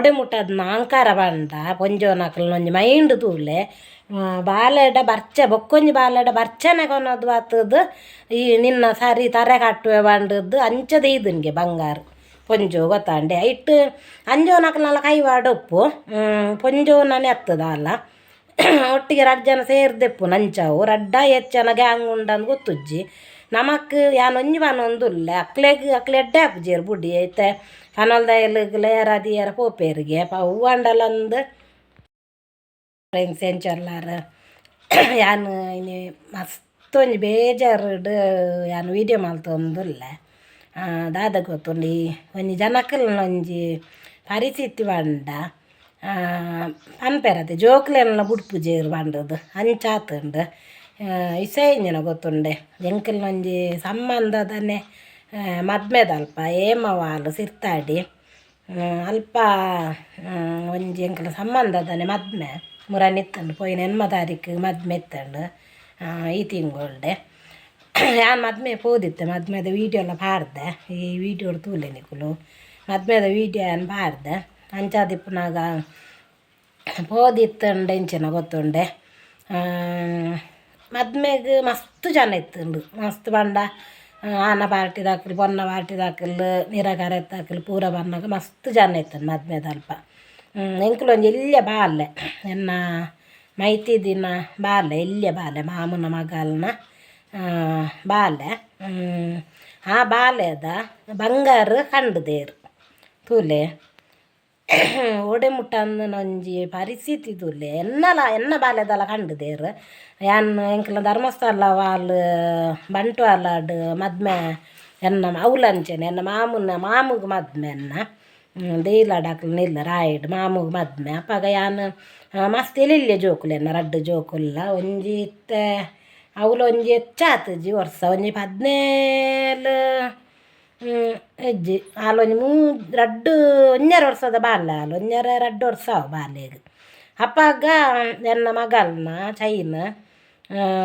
ಓಡೆ ಮುಟ್ಟದ ನಾಂಕಾರ ಪಂಡ ಪೊಂಜೋನಕಲ್ನ ಒಂಜಿ ಮೈಂಡ್ ತೂಲೆ ಬಾಲೆಡ ಬರ್ಚೆ ಬೊಕ್ಕೊಂಜಿ ಬಾಲೆಡ ಬರ್ಚನೆ ಕೊನೊದು ಬತ್ತುದು ಈ ನಿನ್ನ ಸರಿ ತರೆ ಕಟ್ಟುವೆ ಪಂಡದ್ದು ಅಂಚ ದೀದುನ್ಗೆ ಬಂಗಾರ ಪೊಂಜೋ ಗೊತ್ತಾಂಡೆ. ಐಟ್ ಅಂಜೋನಕಲ್ನಲ ಕೈವಾಡ ಉಪ್ಪು ಪೊಂಜೋನನೆ ಅತ್ತದಾಲ ಒಟ್ಟಿಗೆ ರಡ್ಡ್ ಜನ ಸೇರ್ದೆಪ್ಪು ನಂಚವು ರಡ್ಡ ಹೆಚ್ಚನ ಗ್ಯಾಂಗ್ ಉಂಡಂದು ಗೊತ್ತುಜ್ಜಿ. ನಮಕ್ ಯಾನ್ ಒಂಜಿ ಪನೊಂದುಲ್ಲೆ ಅಕ್ಲೆಗ್ ಅಕ್ಲೆ ಎಡ್ಡೆ ಆಪುಜೆರ್ ಬುಡಿ ಐತೆ ಪನೊಲ್ದೈಲುಗ್ ಏರ ದೀಯರ ಪೋಪೆರ್ಗೆ ಅಪ ಅವ್ವಂಡಲಂದ್ ಫ್ರೆಂಡ್ಸ್ ಎಂಚೊಲ್ಲಾರ್. ಯಾನ್ ಇನಿ ಮಸ್ತ್ ಒಂಜಿ ಬೇಜಾರುಡು ಯಾನ್ ವೀಡಿಯೋ ಮಲ್ತೊಂದುಲ್ಲೆ. ದಾದ ಗೊತ್ತುಂಡು ಈ ಒಂಜಿ ಜನಕಲ್ನ ಒಂಜಿ ಪರಿಸ್ಥಿತಿ ಪಂಡ ಪನ್ಪೆರತೆ ಜೋಕ್ಲೆನ್ಲ ಬುಡ್ಪುಜೆರ್ ಪಂಡುದು ಅಂಚಾತುಂಡು. ಇಸಯ ಎಂಚಿನ ಗೊತ್ತುಂಡೆ ಎಂಕಲ್ನ ಒಂಜಿ ಸಂಬಂಧದನೆ ಮದ್ಮೆದಲ್ಪ ಏಮವಾಲು ಸಿರ್ತಾಡಿ ಅಲ್ಪ ಒಂಜಿ ಎಂಕಲ್ನ ಸಂಬಂಧದನೆ ಮದ್ಮೆ ಮುರನಿ ಇತ್ತುಂಡು ಪೋಯಿನ ಎಣ್ಮ ತಾರೀಕು ಮದ್ಮೆ ಇತ್ತುಂಡು ಈ ತಿಂಗಳ್ಡೆ. ಯಾನ್ ಮದ್ಮೆ ಪೋದಿತ್ತೆ ಮದ್ಮೆದ ವೀಡಿಯೋ ಎಲ್ಲ ಪಾಡ್ದೆ ಈ ವೀಡಿಯೋ ತೂಲೆ ನಿಕುಲು ಮದ್ಮೆದ ವೀಡಿಯೋ ಯಾನ್ ಪಾಡ್ದೆ. ಅಂಚಾದಿಪ್ಪುನಗ ಪೋದಿತ್ತುಂಡು ಎಂಚಿನ ಗೊತ್ತುಂಡೆ ಮದ್ಮೆಗ್ ಮಸ್ತ್ ಜನ ಇತ್ತುಂಡು. ಮಸ್ತ್ ಪಂಡ ಆನ ಪಾರ್ಟಿದಕುಲು ಪೊನ್ನ ಪಾರ್ಟಿದಕುಲು ನಿರಕರೆತಕುಲು ಪೂರ ಬನ್ನಗ ಮಸ್ತ್ ಜನ ಇತ್ತುಂಡು ಮದ್ಮೆದಲ್ಪ. ಎಂಕುಲು ಒಂಜಿ ಎಲ್ಯ ಬಾಲೆ ಎನ್ನ ಮೈತಿದಿನ ಬಾಲೆ ಎಲ್ಯ ಬಾಲೆ ಮಾಮುನ ಮಗಲ್ನ ಬಾಲೆ ಆ ಬಾಲೆದ ಬಂಗಾರ ಕಂಡುದೇರು ತೂಲೆ ಓಡೆ ಮುಟ್ಟಂದನ ಒಂಜಿ ಪರಿಸ್ಥಿತಿ ತೂಲೆ ಎನ್ನಲ ಎನ್ನ ಬಾಲೆದಲ ಕಂಡುದೇರು. ಯಾನ್ ಎಂಕಲ್ನ ಧರ್ಮಸ್ಥಳ ವಾಲ್ ಬಂಟ್ವಾಳಡ್ ಮದ್ಮೆ ಎನ್ನ ಅವ್ಲಂಚನೆ ಎನ್ನ ಮಾಮುನ ಮಾಮುಗ್ ಮದ್ಮೆ ಎನ್ನ ದೇಯಿಲಾಡ್ ಅಕ್ಲ್ನ ಇಲ್ಲ ರಾಯ್ಡ್ ಮಾಮುಗ್ ಮದ್ಮೆ. ಅಪಗ ಯಾನ್ ಮಸ್ತ್ ಎಲ್ಯ ಜೋಕುಲು ಎನ್ನ ರಡ್ಡ್ ಜೋಕುಲ್ಲ ಒಂಜಿ ಇತ್ತೆ ಅವ್ಲು ಒಂಜಿ ಹೆಚ್ಚಾತುಜಿ ವರ್ಸ ಒಂಜಿ 17 ಇಜ್ಜಿ ಆಲ್ ಒಂಜಿ ರಡ್ಡ್ ಒಂಜರೆ ವರ್ಸದ ಬಾಲೆ ಆಲ್ ಒಂಜರೆ ರಡ್ಡ್ ವರ್ಸ ಆವು ಬಾಲೆಗ್. ಅಪಗ ಎನ್ನ ಮಗಲ್ನ ಚೈನ್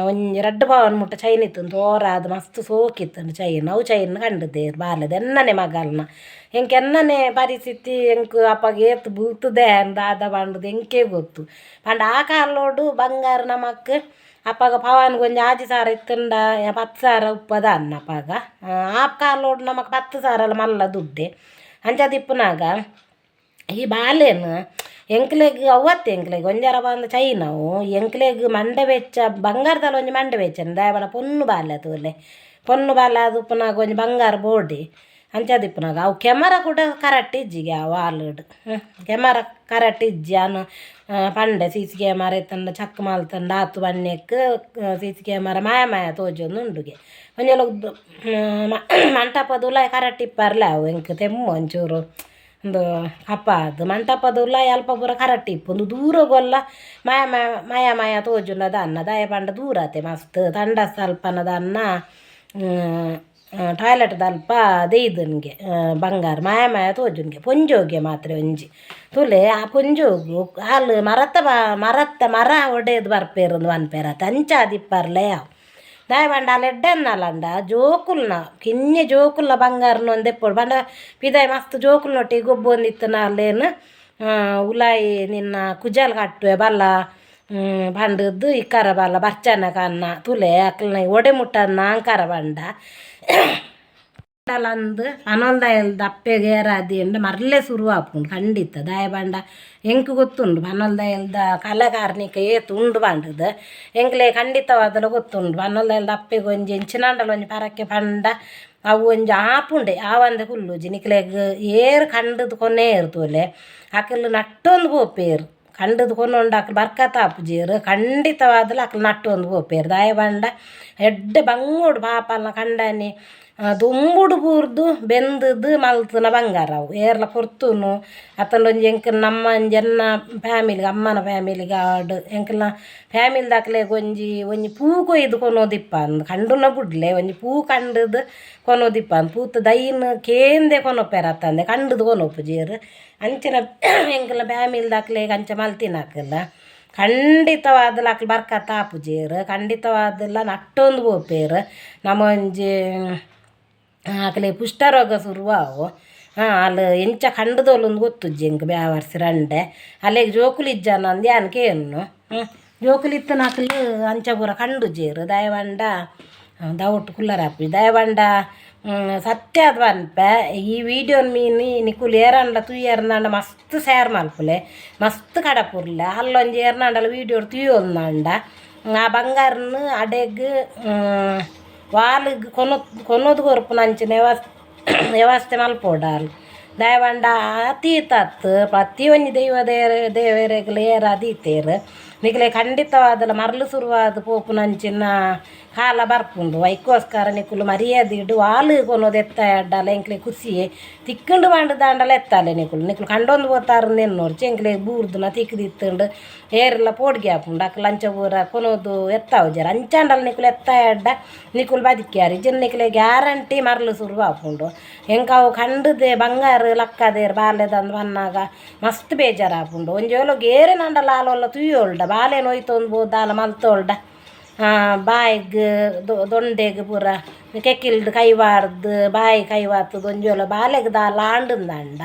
ಒಂಜಿ ರಡ್ಡ್ ಪವನ್ ಮುಟ್ಟ ಚೈನ್ ಇತ್ತುಂಡು ತೋರಾದ್ ಮಸ್ತ್ ಸೋಕಿತ್ತುಂಡು ಚೈನ್ ಅವು ಚೈನ್ ಕಂಡುದೇರ್ ಬಾಲೆದ ಎನ್ನನೆ ಮಗಲ್ನ. ಎಂಕ್ ಎನ್ನನೆ ಪರಿಸ್ಥಿತಿ ಎಂಕ್ ಅಪಗ ಏತ್ ಬುಲ್ತುದೆ ದಾದ ಪಂಡುದು ಎಂಕೇ ಗೊತ್ತು. ಪಂಡ ಆ ಕಾಲೋಡು ಬಂಗಾರ ನಮಕ್ ಅಪಗ ಪವನ್ಗ್ ಒಂಜಿ 6,000 ಇತ್ತುಂಡ 10,000 ಉಪ್ಪದ ಅನ್ನ ಅಪಗ ಆ ಕಾಲೋಡು ನಮಕ್ 10,000 ಮಲ್ಲ ದುಡ್ಡೆ. ಅಂಚಾದಿಪ್ಪುನಗ ಈ ಬಾಲೆನ್ ಎಂಕ್ಲೆಗ್ ಅವ್ವತ್ತೆ ಎಂಕ್ಲೆಗ್ ಒಂಜರ ಬಂದು ಚೈನ್ ಅವು ಎಂಕ್ಲೆಗ್ ಮಂಡೆ ಬೆಚ್ಚ ಬಂಗಾರದಲ್ಲ ಒಂಜಿ ಮಂಡೆ ಬೆಚ್ಚನ ದಾಯೆ ಪಂಡ ಪೊನ್ನು ಬಾಲೆ ತೂಲೆ ಪೊನ್ನು ಬಾಲೆ ಆದುಪ್ಪುನಗ ಒಂಜಿ ಬಂಗಾರ ಬೋಡಿ. ಅಂಚಾದಿಪ್ಪುನಗ ಅವು ಕೆಮರಾ ಕೂಡ ಕರೆಕ್ಟ್ ಇಜ್ಜಿಗೆ ಆ ವಾಲುಡ್ ಕೆಮರಾ ಕರೆಕ್ಟ್ ಇಜ್ಜಿ. ಯಾನ್ ಪಂಡೆ C C camera ಇತ್ತುಂಡ check ಮಲ್ತುಂಡ ಆತು ಬನ್ನೆಕ್ C C camera ಮಾಯ ಮಾಯ ತೋಜೊಂದು ಉಂಡುಗೆ ಒಂಜಿ ಮಂಟಪದ ಉಲಾಯಿ ಕರೆಕ್ಟ್ ಇಪ್ಪರ್ಲೆ ಅವು ಎಂಕ್ ತೆಮ್ಮು ಒಂಚೂರು ಉಂದು ಕಪ್ಪ ಆದ್ ಮಂಟಪದ ಉಲಾಯಿ ಅಲ್ಪ ಪೂರ ಕರೆಕ್ಟ್ ಇಪ್ಪು ಉಂದು ದೂರಗೊಲ್ಲ ಮಾಯ ಮಾಯ ಮಾಯ ಮಾಯ ತೋಜುಂಡ ದಾನ್ನ ದಾಯೆ ಪಂಡ ದೂರ ಆತೆ ಮಸ್ತ್ ತಂಡಸ್ ಅಲ್ಪನ ದಾನ್ನ ಟಾಯ್ಲೆಟ್ ದಲ್ಪ ದೆಯ್ದುನ್ಗೆ ಬಂಗಾರ ಮಾಯ ಮಾಯ ತೋಜುನ್ಗೆ ಪೊಂಜೋಗೆ ಮಾತ್ರ ಒಂಜಿ ತೂಲೆ ಆ ಪೊಂಜೋಗು ಆಲ್ ಮರತ ಮರತ್ತ ಮರ ಒಡೆದು ಬರ್ಪೇರುಂದು ಪನ್ಪೆರ್ ಅತೆ ಅಂಚಾದಿಪ್ಪರ್ಲೆ ಅವು ದಾಯೆ ಪಂಡ ಆಲ್ ಎಡ್ಡೆನ್ನಲಂಡ ಜೋಕುಲ್ನ ಕಿನ್ಯ ಜೋಕುಲ್ನ ಬಂಗಾರನ ಒಂದೆಪ್ಪೊಡು ಪಂಡ ಪಿದಾಯಿ ಮಸ್ತ್ ಜೋಕುಲ್ನೊಟ್ಟಿಗೆ ಗೊಬ್ಬೊಂದಿತ್ತಿನ ಅಲ್ಲೇನು ಉಲಾಯಿ ನಿನ್ನ ಕುಜಲ್ ಕಟ್ಟುವೆ ಬಲ್ಲ ಪಂಡುದು ಇಕ್ಕಾರ ಬಲ್ಲ ಬರ್ಚನ ಕನ್ನ ತೂಲೆ ಅಕ್ಲ್ನ ಒಡೆ ಮುಟ್ಟನ್ನ ಅಂಕಾರ ಪಂಡ ಅಂದ್ ಪನೊಲ್ದೈಲ್ದ ಅಪ್ಪೆಗ್ ಏರಾದಿಂಡ ಮರ್ಲೆ ಸುರು ಆಪುಂಡು ಖಂಡಿತ. ದಾಯೆ ಪಂಡ ಎಂಕ್ ಗೊತ್ತುಂಡು ಪನೊಲ್ದೈಲ್ದ ಕಲೆ ಕಾರ್ಣಿಕ ಏತ್ ಉಂಡು ಪಂಡುದು ಎಂಕ್ಲೆ ಖಂಡಿತವಾದಲ ಗೊತ್ತುಂಡು. ಪನೊಲ್ದೈಲ್ದ ಅಪ್ಪೆಗ್ ಒಂಜಿ ಎಂಚಿನಾಂಡಲ ಒಂಜಿ ಪರಕೆ ಪಂಡ ಅವು ಒಂಜಿ ಆಪುಂಡೆ ಆವಂದೆ ಕುಲ್ಲುಜಿ. ನಿಕ್ಲೆಗ್ ಏರ್ ಕಂಡುದು ಕೊನೇರ್ ತೂಲೆ ಅಕುಲು ನಟ್ಟೊಂದು ಪೋಪೆರ್ ಕಂಡುದು ಕೊನೊಂಡ ಅಕ್ಲು ಬರ್ಕತ್ ಆಪುಜೆರ್ ಖಂಡಿತವಾದಲ ಅಕ್ಲು ನಟ್ಟೊಂದು ಪೋಪೆರ್. ದಾಯೆ ಪಂಡ ಎಡ್ಡೆ ಬಂಗೋಡು ಪಾಪಲ್ನ ಕಂಡನಿ ದುಂಬುಡು ಬೂರ್ದು ಬೆಂದುದು ಮಲ್ತುನ ಬಂಗಾರ ಅವು ಏರ್ಲ ಪೊರ್ತುನು ಅತ್ತಂಡ ಒಂಜಿ ಎಂಕ್ ನಮ್ಮ ಒಂಜಿ ಎನ್ನ ಫ್ಯಾಮಿಲಿಗ್ ಅಮ್ಮನ ಫ್ಯಾಮಿಲಿಗ್ ಆವಡ್ ಎಂಕಲ್ನ ಫ್ಯಾಮಿಲಿದಕ್ಲೆಗ್ ಒಂಜಿ ಒಂಜಿ ಪೂ ಕೊಯ್ದು ಕೊನೊದಿಪ್ಪಂದ್ ಕಂಡುನ ಬುಡ್ಲೆ ಒಂಜಿ ಪೂ ಕಂಡುದು ಕೊನೊದಿಪ್ಪಂದ್ ಪೂತ ದೈನ್ ಕೇಂದೆ ಕೊನೊಪೆರ್ ಅತ್ತಂದೆ ಕಂಡುದು ಕೊನೊಪುಜೆರ್. ಅಂಚಿನ ಎಂಕಲ್ನ ಫ್ಯಾಮಿಲಿದಕ್ಲೆಗ್ ಅಂಚ ಮಲ್ತಿನಕುಲು ಖಂಡಿತವಾದಲ ಅಕ್ಲು ಬರ್ಕತ್ ಆಪುಜೆರ್ ಖಂಡಿತವಾದಲ ನಟ್ಟೊಂದು ಪೋಪೆರ್. ನಮ ಒಂಜಿ ಅಕ್ಲೆಗ್ ಕುಷ್ಠರೋಗ ಸುರು ಆವು ಆಲ್ ಎಂಚ ಕಂಡದೋಲುಂದು ಗೊತ್ತುಜ್ಜಿ ಎಂಕ್ ಬ್ಯಾವರ್ಸಿ ರಂಡೆ ಅಲೆಗ್ ಜೋಕುಲು ಇಜ್ಜಾನಂದು ಯಾನ್ ಕೇನ್ನು ಜೋಕುಲು ಇತ್ತಿನಕುಲು ಅಂಚ ಪೂರ ಕಂಡುಜೆರ್ ದಾಯೆ ಪಂಡ ದೌಟ್ ಕುಲ್ಲರಾಪುಜಿ ದಾಯೆ ಪಂಡ ಸತ್ಯ ಆದ್ ಪನ್ಪೆ ಈ ವೀಡಿಯೋನ್ ಮೀನಿ ನಿಕುಲು ಏರಾಂಡಲ ತೂಯರ್ಂದಾಂಡ ಮಸ್ತ್ ಶೇರ್ ಮಲ್ಪುಲೆ ಮಸ್ತ್ ಕಡಪುರ್ಲೆ ಅಲ್ಲೊಂಜಿ ಏರ್ನಾಂಡಲ ವೀಡಿಯೋ ತೂಯೊಂದಾಂಡ ಆ ಬಂಗಾರನ್ ಅಡೆಗ್ ವಾಲಿಗ್ ಕೊನೊದು ಕೊರ್ಪುನ ಅಂಚಿನ ವ್ಯವಸ್ಥೆ ಮಲ್ಪೊಡಾಲ್ ದಾಯೆ ಪಂಡ ಅತೀತತ್ ಪ್ರತಿಯೊಂಜಿ ದೈವ ದೇವೆರೆಗ್ಲ ಏರ ದೀತೆರ್ ನಿಕ್ಲೆ ಖಂಡಿತವಾದಲ ಮರ್ಲು ಶುರುವಾದ್ ಪೋಪುನಂಚಿನ ಕಾಲ ಬರ್ಪುಂಡು ಐಕೋಸ್ಕರ ನಿಕುಲು ಮರ್ಯಾದಿಡ್ ವಾಲ್ ಕೊನೊದು ಎತ್ತಾಯಡ್ಡಲ ಎಂಕ್ಲೆ ಖುಷಿಯೇ ತಿಕ್ಕುಂಡು ಪಂಡುದಾಂಡಲ ಎತ್ತಾಲೆ ನಿಕುಲು ನಿಕುಲು ಕಂಡೊಂದು ಪೋತಾರಂದು ಎನ್ನೊರ್ಚಿ ಎಂಕ್ಲೆ ಬೂರ್ದುನ ತಿಕ್ದಿತ್ತುಂಡು ಏರೆಲ್ಲ ಪೋಡಿಗೆ ಆಪುಂಡು ಅಕ್ಲು ಅಂಚ ಪೂರ ಕೊನೊದು ಎತ್ತಾವುಜೆರ್ ಅಂಚಾಂಡಲ ನಿಕುಲು ಎತ್ತಾಯಡ್ಡ ನಿಕುಲು ಬದಿಕ್ಯಾರ್ ಇಜ್ಜಿಂಡ ನಿಕ್ಲೆ ಗ್ಯಾರಂಟಿ ಮರ್ಲು ಶುರು ಆಪುಂಡು ಎಂಕ್ ಅವು ಕಂಡುದೆ ಬಂಗಾರ ಲಕ್ಕದೇರ್ ಬಾಲೆದಂದು ಪನ್ನಾಗ ಮಸ್ತ್ ಬೇಜಾರಾಪುಂಡು ಒಂಜಿ ವೇಳೆ ಏರೆನಾಂಡಲ ಆಲೊಲ್ಲ ತೂಯೊಲ್ಡ ಬಾಲೆನ್ ಒಯ್ತೊಂದು ಪೋದು ದಾಲ ಮಲ್ತೊಲ್ಡ ಬಾಯಿಗ್ ದೊಂಡೆಗ್ ಪೂರ ಕೆಕ್ಕಿಲ್ಡ್ ಕೈ ಬಾರ್ದು ಬಾಯಿ ಕೈ ಬಾತುದು ಒಂಜಿ ವೇಳೆ ಬಾಲೆಗ್ ದಾಲ ಆಂಡುಂದಾಂಡ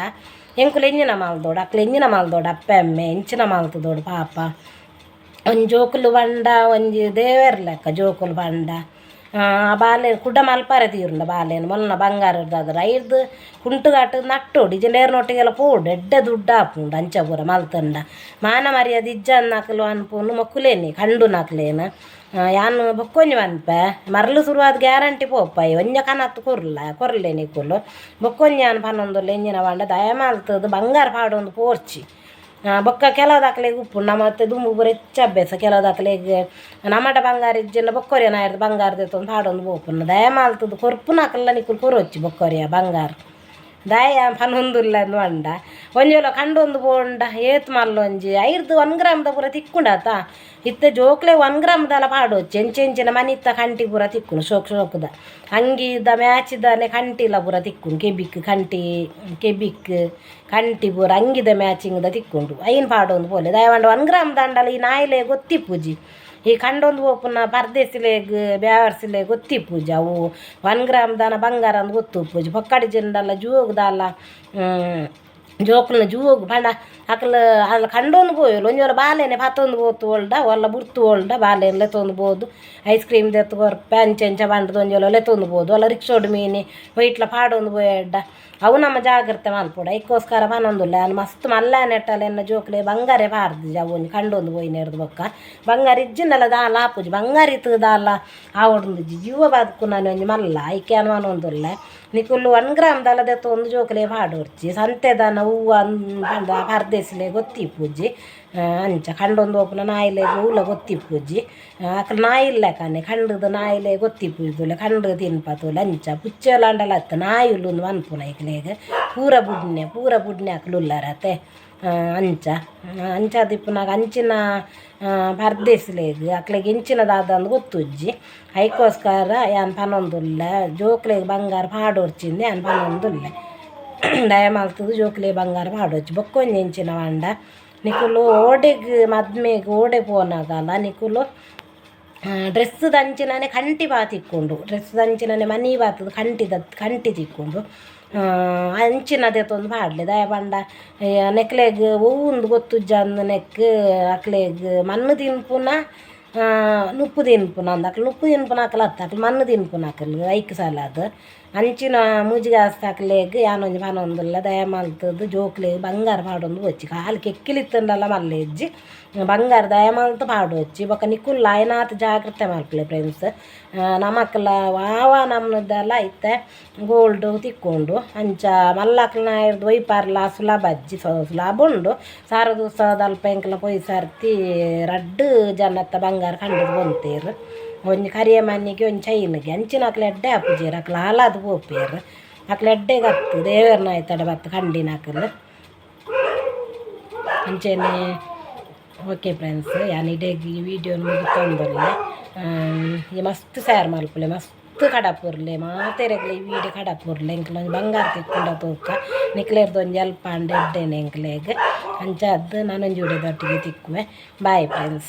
ಎಂಕುಲು ಎಂಚಿನ ಮಲ್ದೊಡು ಅಕ್ಲು ಎಂಚಿನ ಮಲ್ದೊಡು ಅಪ್ಪೆ ಅಮ್ಮೆ ಎಂಚಿನ ಮಲ್ತುದೊಡು ಪಾಪ ಒಂಜಿ ಜೋಕುಲು ಪಂಡ ಒಂಜಿ ದೇವೆರ್ ಲೆಕ್ಕ ಜೋಕುಲು ಪಂಡ ಆ ಬಾಲೆ ಕುಡ ಮಲ್ಪರೆ ತೀರುಂಡ ಬಾಲೆನ್ ಮೊನ್ನ ಬಂಗಾರದಾದ್ರ ಐರ್ದ್ ಕುಂಟುಗಾಟ್ ನಟ್ಟೊಡು ಇಜ್ಜಿಂಡ ಏರ್ನೊಟ್ಟಿಗೆಲ ಪೋಡು ಎಡ್ಡೆ ದುಡ್ಡು ಆಪುಂಡು ಅಂಚ ಪೂರ ಮಲ್ತುಂಡ ಮಾನ ಮರ್ಯಾದೆ ಇಜ್ಜನ್ನಕುಲು ಅನ್ಪುನು ಮೊಕ್ಕುಲೇನಿ ಕಂಡುನಕ್ಲೇನ್ ಯಾನ್ ಬೊಕ್ಕೊಂಜಿ ಪನ್ಪೆ ಮರ್ಲು ಶುರುವಾದ್ ಗ್ಯಾರಂಟಿ ಪೋಪಾಯಿ ಒಂಜ ಕನತ್ ಕೊರ್ಲ ಕೊರ್ಲೆ ನಿಕುಲು ಬೊಕ್ಕೊಂಜಿ ಯಾನ್ ಪನೊಂದುಲ್ಲೆ ಎಂಚಿನ ಪಂಡ ದಯ ಮಲ್ತುದು ಬಂಗಾರ ಪಾಡೊಂದು ಪೋರ್ಚಿ ಬೊಕ್ಕ ಕೆಲವುದಕ್ಲೆಗ್ ಉಪ್ಪುಂಡು ನಮ ಇತ್ತೆ ದುಂಬು ಪೂರ ಹೆಚ್ಚ ಅಭ್ಯಾಸ ಕೆಲವುದಕ್ಲೆಗ್ ನಮಡ ಬಂಗಾರ ಇಜ್ಜಿಂಡ ಬೊಕ್ಕೊರಿಯ ನಾಯರ್ದ್ ಬಂಗಾರ ದೆತ್ತೊಂದು ಪಾಡೊಂದು ಪೋಪುನು ದಯ ಮಲ್ತುದು ಕೊರ್ಪುನಕಲ್ಲ ನಿಕುಲು ಕೊರೊಚ್ಚಿ ಬೊಕ್ಕೊರಿಯ ಬಂಗಾರ ದಾಯೆ ಯಾನ್ ಪನೊಂದುಲ್ಲೆ ಪಂಡ ಒಂಜಿ ವೇಳೆ ಕಂಡೊಂದು ಪೋಂಡ ಏತ್ ಮಲ್ಲೊಂಜಿ ಐರ್ದ್ 1 ಗ್ರಾಮ್ದ ಪೂರ ತಿಕ್ಕುಂಡತ ಇತ್ತೆ ಜೋಕ್ಲೆ 1 ಗ್ರಾಮ್ದಲ ಪಾಡೊಚ್ಚಿ ಎಂಚೆಂಚಿನ ಮನಿತ ಕಂಟಿ ಪೂರ ತಿಕ್ಕುಂಡು ಶೋಕ್ ಶೋಕುದ ಅಂಗಿದ ಮ್ಯಾಚಿದನೆ ಕಂಟಿಲ ಪೂರ ತಿಕ್ಕುಂಡು ಕೆಬಿಕ್ ಕಂಟಿ ಕೆಬಿಕ್ ಕಂಟಿ ಪೂರ ಅಂಗಿದ ಮ್ಯಾಚಿಂಗ್ದ ತಿಕ್ಕುಂಡು ಐನ್ ಪಾಡೊಂದು ಪೋಲೆ ದಾಯೆ ಪಂಡ 1 ಗ್ರಾಮ್ ದಾಂಡಲ ಈ ನಾಯಿಲೆ ಗೊತ್ತಿಪ್ಪುಜಿ ಈ ಕಂಡೊಂದು ಪೋಪುನ ಪರ್ದೇಸಿಲೆಗ್ ಬ್ಯಾವರ್ಸಿಲೆಗ್ ಗೊತ್ತಿಪ್ಪುಜಿ ಅವು 1 ಗ್ರಾಮ್ ದಾನ ಬಂಗಾರ ಅಂದ್ ಗೊತ್ತುಪ್ಪುಜಿ ಪೊಕ್ಕಡಿ ಜಿಂಡಲ ಜೋಗ್ ದಾಲ ಜೋಕುಲ್ನ ಜೋಗ್ ಪಂಡ ಅಕಲ್ ಅಲ್ ಕಂಡೊಂದು ಪೋಯೊಲು ಒಂಜಿ ವೇಳೆ ಬಾಲೆನೆ ಪತ್ತೊಂದು ಪೋತು ಒಲ್ಡ ಒಲ್ಲ ಬುಡ್ತು ಒಲ್ಡ ಬಾಲೆನ್ ಲೆತ್ತೊಂದು ಪೋದು ಐಸ್ ಕ್ರೀಮ್ ದೆತ್ತ್ ಕೊರ್ಪೆ ಅಂಚೆ ಅಂಚ ಪಂಡ್ದ್ ಒಂಜಿ ವೇಳೆ ಲೆತ್ತೊಂದು ಪೋದು ಒಲ್ಲ ರಿಕ್ಷೋಡು ಮೀನಿ ಒಯ್ಟ್ಲ ಪಾಡೊಂದು ಪೋಯೆಡ್ಡ ಅವು ನಮ್ಮ ಜಾಗ್ರತೆ ಮಲ್ಪೊಡು ಐಕೋಸ್ಕರ ಪನೊಂದುಲ್ಲೆ ಯಾನ್ ಮಸ್ತ್ ಮಲ್ಲ ನೆಟ್ಟಲ ಎನ್ನ ಜೋಕುಲೆ ಬಂಗಾರೆ ಪಾಡ್ದಿಜಿ ಅವು ಒಂಜಿ ಕಂಡೊಂದು ಪೋಯಿನೆರ್ದ್ ಬೊಕ್ಕ ಬಂಗಾರ ಇಜ್ಜಿಂಡಲ ದಾಲ ಆಪುಜಿ ಬಂಗಾರ ಇತ್ತ್ ದಾಲ ಆವೊಡುಂದಿಜ್ಜಿ ಜೀವ ಬದುಕುನನೆ ಒಂಜಿ ಮಲ್ಲ ಐಕೆ ಯಾನ್ ಪನೊಂದುಲ್ಲೆ ನಿಕುಲು 1 ಗ್ರಾಮ್ ದಾಲ ದೆತ್ತೊಂದು ಜೋಕುಲೆ ಪಾಡೊರ್ಚಿ ಸಂತೆದಾನ ಹೂವು ಪಂಡ ಪರ್ದೇಸಿಲೆ ಗೊತ್ತಿಪ್ಪುಜಿ ಅಂಚ ಕಂಡೊಂದು ಪೋಪುನ ನಾಯಿಲೆಗ್ ಒವ್ಲ ಗೊತ್ತಿಪ್ಪುಜಿ ಅಕಲ್ ನಾಯಿ ಲೆಕ್ಕನೆ ಕಂಡುದು ನಾಯಿಲೆ ಗೊತ್ತಿಪ್ಪುಜಿ ಕಂಡು ತಿನ್ಪ ತೂಲೆ ಅಂಚ ಪುಚ್ಚೆಲಾಂಡಲ ಅತ್ತ್ ನಾಯಿಲು ಉಂದು ಪನ್ಪುನ ಐಕ್ಲೆಗ್ ಪೂರ ಬುಡ್ನೆ ಪೂರ ಬುಡ್ನೆ ಅಕ್ಲು ಉಲ್ಲರತೆ ಅಂಚ ಅಂಚಾದಿಪ್ಪುನಗ ಅಂಚಿನ ಪರ್ದೇಸಿಲೆಗ್ ಅಕ್ಲೆಗ್ ಎಂಚಿನ ದಾದಂದ್ ಗೊತ್ತುಜ್ಜಿ ಐಕೋಸ್ಕರ ಯಾನ್ ಪನೊಂದುಲ್ಲೆ ಜೋಕ್ಲೆಗ್ ಬಂಗಾರ ಪಾಡೊರ್ಚಿಂದ್ ಯಾನ್ ಪನೊಂದುಲ್ಲೆ ದಯ ಮಲ್ತುದು ಜೋಕ್ಲೆ ಬಂಗಾರ ಪಾಡೊರ್ಚಿ ಬೊಕ್ಕೊಂಜಿ ಎಂಚಿನ ಪಂಡ ನಿಕುಲು ಓಡೆಗ್ ಮದ್ಮೆಗ್ ಓಡೆ ಪೋನಗಲ ನಿಕುಲು ಡ್ರೆಸ್ ದಂಚಿನನೆ ಕಂಟಿ ಪಾ ತಿಕ್ಕುಂಡು ಡ್ರೆಸ್ ದಂಚಿನನೆ ಮನಿ ಬಾತುದು ಕಂಟಿ ತಿಕ್ಕುಂಡು ಅಂಚಿನ ದೆತ್ತೊಂದು ಪಾಡ್ಲೆ ದಾಯೆ ಪಂಡ ನೆಕ್ಲೆಗ್ ಒವ್ವುಂದು ಗೊತ್ತುಜ್ಜಂದ್ ನೆಕ್ ಅಕ್ಲೆಗ್ ಮಣ್ಣು ತಿನ್ಪುನ ನುಪ್ಪು ತಿನ್ಪುನ ಅಂದ್ ಅಕ್ಲು ನುಪ್ಪು ತಿನ್ಪುನ ಅಕ್ಲು ಅತ್ತ್ ಅಕ್ಲು ಮಣ್ಣು ತಿನ್ಪುನ ಅಕ್ಲು ಐಕ್ ಸಲಾದ್ ಅಂಚಿನ ಮೂಜಿಗಾಸ್ ಅಕ್ಲೆಗ್ ಯಾನೊಂಜಿ ಪನೊಂದುಲ್ಲೆ ದಯ ಮಲ್ತುದು ಜೋಕ್ಲೆಗ್ ಬಂಗಾರ ಪಾಡೊಂದು ಬೊಚ್ಚಿ ಕಾಲ್ ಕೆಕ್ಕಿಲ್ ಇತ್ತುಂಡಲ ಮಲ್ಲೆಜ್ಜಿ ಬಂಗಾರ ದಯ ಮಲ್ತ್ ಪಾಡೊಚ್ಚಿ ಬೊಕ್ಕ ನಿಕುಲ್ಲ ಆಯ್ನಾತ್ ಜಾಗ್ರತೆ ಮಲ್ಪುಲೆ ಫ್ರೆಂಡ್ಸ್ ನಮಕ್ಲ ವಾವ ನಮ್ನದಲ ಇತ್ತೆ ಗೋಲ್ಡ್ ತಿಕ್ಕುಂಡು ಅಂಚ ಮಲ್ಲಕ್ಲ್ನ ಇರ್ದ್ ಒಯ್ಪಾರ್ಲ ಸುಲಭ ಅಜ್ಜಿ ಸುಲಭ ಉಂಡು ಸಾರದೂಸದಲ್ಪ ಎಂಕ್ಲ ಪೋಯಿ ಸರ್ತಿ ರಡ್ಡ್ ಜನತ್ತ ಬಂಗಾರ ಕಂಡುದು ಬೊಂತೇರ್ ಒಂಜಿ ಕರಿಯ ಮಣ್ಣಿಗೆ ಒಂಜಿ ಚೈನ್ಗೆ ಅಂಚಿನಕ್ಲು ಎಡ್ಡೆ ಆಪುಜೆರ್ ಅಕ್ಲು ಹಾಲಾದ್ ಪೋಪೆರ್ ಅಕ್ಲು ಎಡ್ಡೆಗ್ ಅತ್ತ್ ದೇವೆರ್ನ ಐತಡ ಬತ್ತ್ ಕಂಡಿನಕುಲು ಅಂಚೆನೆ ಓಕೆ ಫ್ರೆಂಡ್ಸ್ ಯಾನ್ ಇಡೆಗ್ ಈ ವೀಡಿಯೋನ್ ಮುಗಿತೊಂದುಲ್ಲೆ ಈ ಮಸ್ತ್ ಶೇರ್ ಮಲ್ಪುಲೆ ಮಸ್ತ್ ಕಡಪುರ್ಲೆ ಮಾತೆರೆಗ್ಲ ಈ ವೀಡಿಯೋ ಕಡಪುರ್ಲೆ ಎಂಕ್ಲ ಒಂಜಿ ಬಂಗಾರ ತಿಕ್ಕುಂಡ ತೂಕ ನಿಕ್ಲೆರ್ದ್ ಒಂಜಿ ಎಲ್ಪ್ ಆಂಡ ಎಡ್ಡೆನೆ ಎಂಕ್ಲೆಗ್ ಅಂಚಾದ್ ನನೊಂಜಿ ವೀಡಿಯೋದೊಟ್ಟಿಗೆ ತಿಕ್ಕುವೆ. Bye friends.